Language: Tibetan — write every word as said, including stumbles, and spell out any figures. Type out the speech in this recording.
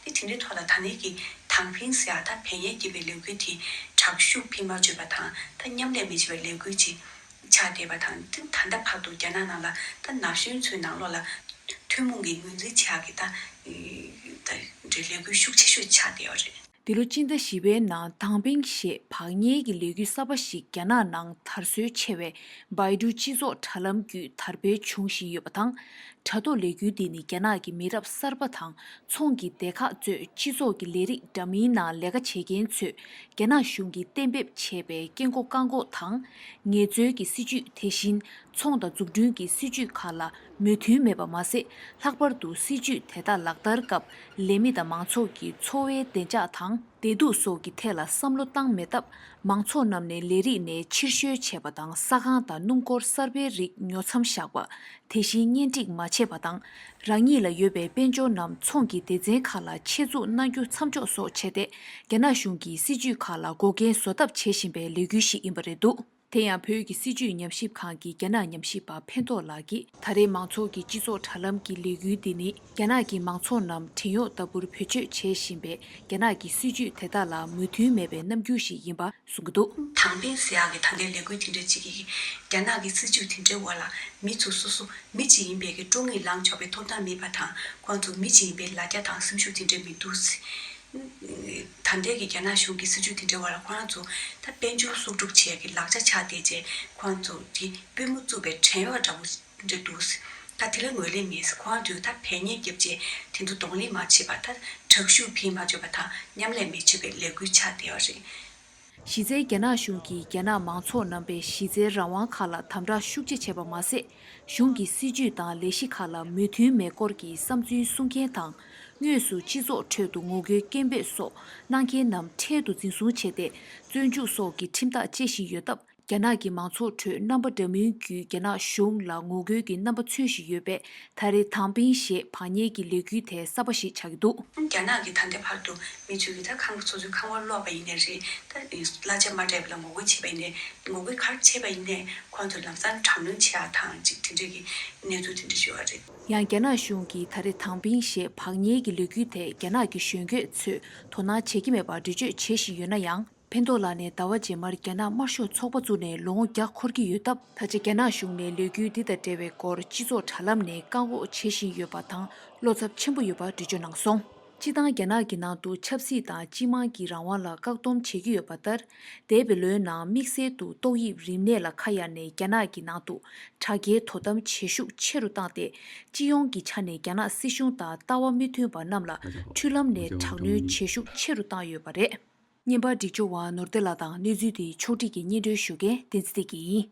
དེ་དེ་འདྲའི་ཐོག་ལ་ད་ནས་ཀྱི་དང་ཕིང་ཟེར་ཡ་ད་བལ་ཉལ་རྒྱག་པའི་ལས་འགུལ་དེ་དྲག་ཤུགས་འཕེལ་མ་བཅུག་པ་དང་ད་མཉམ་ལས་མི་བྱེད་པའི་ལས་འགུལ་ཅིག་ཆགས་བསྡད་པ་དང་། དེ་ད་ལྟ་བར་དུ་རྒྱ་ནག་ནང་ལ་ད་ན་གཞོན་ཚོའི་ནང་ལོགས་ལ་ཐུན་མོང་གི་ངོས་འཛིན་བྱེད་ཡ་གི་ད་ད་ལས་འགུལ་ཤུགས་ཆེ་ཤོས་ཆགས་བསྡད་ཡོད་རེད། འདི་ལོ་སྤྱི་ཟླ་བཞི་པའི་ནང་དང་ཕིང་ཞེས་བག་ཉལ་གྱི་ལས་འགུལ་གསར་པ་ཞིག་རྒྱ་ནག་ནང་དར་སྲོལ་ཆེ་བའི་བའི་ཌུ་སྤྱི་ཚོགས་དྲ་ལམ་བརྒྱུད་དར་སྤེལ་བྱུང་བཞིན་ཡོད་པ་དང་། དྲ་ཐོག་ལས་འགུལ་འདི་ནི་རྒྱ་ནག་གི་མི་རབས་གསར་པ་དང་ཚོང་གི་སྡེ་ཁག་གཙོས་སྤྱི་ཚོགས་ཀྱི་ལས་རིགས་འདྲ་མིན་ནང་ལས་ཀ་བྱེད་མཁན་ཚོས་རྒྱ་ནག་གཞུང་གིས་གཏན་འབེབས་བྱས་པའི་སྐད་འགོག་བཀག་འགོག་དང་། ངལ་རྩོལ་གྱི་སྲིད་ཇུས། དེ་བཞིན་ཚོང་དང་འཛུགས་སྐྲུན་གྱི་སྲིད་ཇུས་ཁག་ལ་མོས་མཐུན་མེད་པ་མ་ཟད། ལྷག་པར་དུ་སྲིད་ཇུས་དེ་དག་ལག་བསྟར་སྐབས་ལས་མི་དང་མང་ཚོགས་ཀྱི་འཚོ་བའི་བདེ་འཇགས་དང་བདེ་སྡུག་སོགས་ཀྱི་ཐད་ལ་བསམ་བློ་བཏང་མེད་སྟབས། མང་ཚོགས་རྣམས་ནས་ལས་རིགས་ནས་ཕྱིར་བཤོལ་བྱས་པ་དང་། ས་ཁང་དང་སྣུམ་འཁོར་གསར་པའི་རིགས་ཉོ་མཚམས་བཞག་པ། དེ་བཞིན་གཉེན་སྒྲིག་མ་བྱས་པ་དང་། རང་ཉིད་ལ་ཡོད་པའི་དཔལ་འབྱོར་རྣམས་ཚོང་གི་སྡེ་ཚན་ཁག་ལ་ཆེད་འཛུགས་གནང་རྒྱུ་མཚམས་འཇོག་སོགས་བྱས་ཏེ། རྒྱ་ནག་གཞུང་གིས་སྲིད་ཇུས་ཁག་ལ་འགོག་རྐྱེན་བཟོ་ཐབས་བྱེད་བཞིན་པའི་ལས་འགུལ་ཞིག་ཡིན་པ་རེད་འདུག་དེ་ཡང་བོད་ཀྱི་སྲིད་བྱུས་ཉམས་ཞིབ་ཁང་གི་རྒྱ་ནག་ཉམས་ཞིབ་པ་ཕན་ཐོགས་ལགས་ཀྱིས། ད་རེས་མང་ཚོགས་ཀྱི་སྤྱི་ཚོགས་དྲ་ལམ་གྱི་ལས་འགུལ་འདི་ནི་རྒྱ་ནག་གི་མང་ཚོགས་རྣམས་བྲན་གཡོག་ལྟ་བུར་བེད་སྤྱོད་བྱེད་བཞིན་པའི་རྒྱ་ནག་གི་སྲིད་བྱུས་དེ་དག་ལ་མོས་མཐུན་མེད་པའི་རྣམ་འགྱུར་ཞིག་ཡིན་པ་གསུང་གི་འདུག་དང་ཕིང་ཟེར་ཡག་གི་ད་ལྟའི་ལས་འགུལ་དེ་འདྲ་ཅིག་གིས་རྒྱ་ནག་གི་སྲིད་བྱུས་དེ་འདྲའི་འོག་ལ་མི་ཚོ་སོ་སོ་མི་གཅིག་ཡིན་པའི་གི་བཀྲོངས་ངེས་ལངས་ཆོག་པའི་ཐོབ་ཐང་མེད་པ་དང་། ཁོང་ཚོ་མི་གཅིག་ཡིན་པའི་ལ་རྒྱ་དང་སེམས་ཤུགས་དེ་འདྲ་མི་འདུག་ད་ལྟའི་གི་རྒྱ་ནག་གཞུང་གི་སྲིད་བྱུས་དེ་འདྲའི་འོག་ལ་ཁོ་རང་ཚོ་ད་དཔལ་འབྱོར་གསོག་སྒྲུབ་བྱེད་ཀྱི་ལག་ཆ་ཆགས་བསྡད་རྗེས། ཁོ་རང་ཚོ་གི་པུས་མོ་བཙུགས་པའི་བྲན་གཡོག་འདྲ་བོ་འདྲ་འདུག་ད་དེ་ལ་ངོས་ལེན་མེད། ཁོ་རང་ཚོས་ད་བལ་ཉལ་རྒྱབ་རྗེས་དེ་ཚོ་གདོང་ལེན་མ་བྱས་པར་ད་དྲག་ཤུགས་འཕེལ་མ་བཅུག་པ་དང་མཉམ་ལས་མི་བྱེད་པའི་ལས་འགུལ་ཆགས་བསྡད་པ་རེད། གཞི་རྩའི་རྒྱ་ནག་གཞུང་གིས་རྒྱ་ནག་མང་ཚོགས་རྣམ་པའི་གཞི་རྩའི་རང་དབང་ཁག་ལ་དམ་དྲག་ཤུགས་ཆེ་བྱས་པ་མ་ཟད། གཞུང་གི་སྲིད་བྱུས་དང་ལས་གཞི་ཁག་ལ་མོས་མཐུན་མེད་སྐོར་གྱི་བསམ་ཚུལ་གསུང་མཁན་དང་། དངོས་སུ་སྤྱི་ཚོགས་ཁྲོད་དུ་ངོ་རྒོལ་སྐད་འབོད་སོགས་གནང་མཁན་རྣམས་འཕྲལ་དུ་འཛིན་བཟུང་བྱས་ཏེ། བཙོན་འཇུག་སོགས་ཀྱི་ཁྲིམས་ཐག་བཅད་བཞིན་ཡོད་སྟབས། རྒྱ་ནག་གི་མང་ཚོགས་ཁྲོད་རྣམ་པ་འདྲ་མིན་བརྒྱུད་རྒྱ་ནག་གཞུང་ལ་ངོ་རྒོལ་གྱི་རྣམ་པ་མཚོན་བཞིན་ཡོད་པས། ད་རེས་དང་ཕིང་ཞེས་བག་ཉལ་གྱི་ལས་འགུལ་དེ་གསར་པ་ཞིག་ཆགས་ཀྱི་འདུག་རྒྱ་ནག་གི་ད་ལྟའི་བར་དུ་མི་ཚོས་ཀྱི་ད་ཁང་པ་སོ་སོའི་ཁང་པ་སློག་པ་ཡིན་ནའི་རེད། ད་གླ་ཆ་མ་སྤྲད་པ་ལ་ངོ་རྒོལ་བྱས་པ་ཡིན་ནའི། ངོ་རྒོལ་ག་རེ་བྱས་པ་ཡིན་ནའི་ཁོང་ཚོ་ལམ་སང་དྲག་གནོན་བྱེད་ཡག་དང་ཅིག་དེ་འདྲས་ཀྱི་གནས་ཚུལ་དེ་འདྲ་ཞུ་བ་རེད། ཡང་རྒྱ་ནག་གཞུང་གིས་ད་རེས་དང་ཕིང་ཞེས་བག་ཉལ་གྱི་ལས་འགུལ་དེ་རྒྱ་ནག་གི་གཞོན་སྐྱེས་ཚོས་དོ་སྣང་བྱེད་ཀྱི་མེད་པར་འགྲེལ་བརྗོད་བྱེད་བཞིན་ཡོད་ན་ཡང་། ཕན་ཐོགས་ལགས་ནས་ཟླ་བ་རྗེས་མར་རྒྱ་ནག་དམར་ཤོག་ཚོགས་པ་བཙུགས་ནས་ལོ་ངོ་བརྒྱ་འཁོར་གྱི་ཡོད་སྟབས། ད་ཆ་རྒྱ་ནག་གཞུང་ནས་ལས་འགུལ་འདི་དང་འབྲེལ་བའི་སྐོར་སྤྱི་ཚོགས་དྲ་ལམ་ནས་བཀག་འགོག་བྱེད་བཞིན་ཡོད་པ་དང་། བློ་འཚབ་ཆེན་པོ་ཡོད་པ་འགྲེལ་བརྗོད་གནང་སོང་། སྤྱིར་བཏང་རྒྱ་ནག་གི་ནང་དུ་ཆབ་སྲིད་དང་སྤྱི་དམངས་ཀྱི་རང་དབང་ལ་བཀག་སྡོམ་བྱེད་ཀྱི་ཡོད་པ་ལྟར། འདས་པའི་ལོའི་ནང་དམིགས་བསལ་དུ་ཏོག་དབྱིབས་རིམས་ནད་ལ་ཁ་གཡར་ནས་རྒྱ་ནག་གི་ནང་དུ་དྲག་རྐྱེན་དོ་དམ་བྱེད་ཤུགས་ཆེ་རུ་བཏང་སྟེ། སྤྱི་ཡོངས་ཀྱི་ཆ་ནས་རྒྱ་ནག་སྲིད་གཞུང་དང་ལྟ་བ་མི་མཐུན་པ་རྣམས་ལ་འཕྲུལ་ལམ་ནས་དྲག་གནོན་བྱེད་ཤུགས་ཆེ་རུ་བཏང་ཡོད་པ་རེད། བརྙན་པར་སྒྲིག་སྦྱོར་བ་ནོར་བདེ་ལགས་དང་གནས་ཚུལ་དེ་ཕྱོགས་སྒྲིག་གིས་སྙན་སྒྲོན་ཞུ་མཁན་བསྟན་འཛིན་བདེ་སྐྱིད་ཡིན།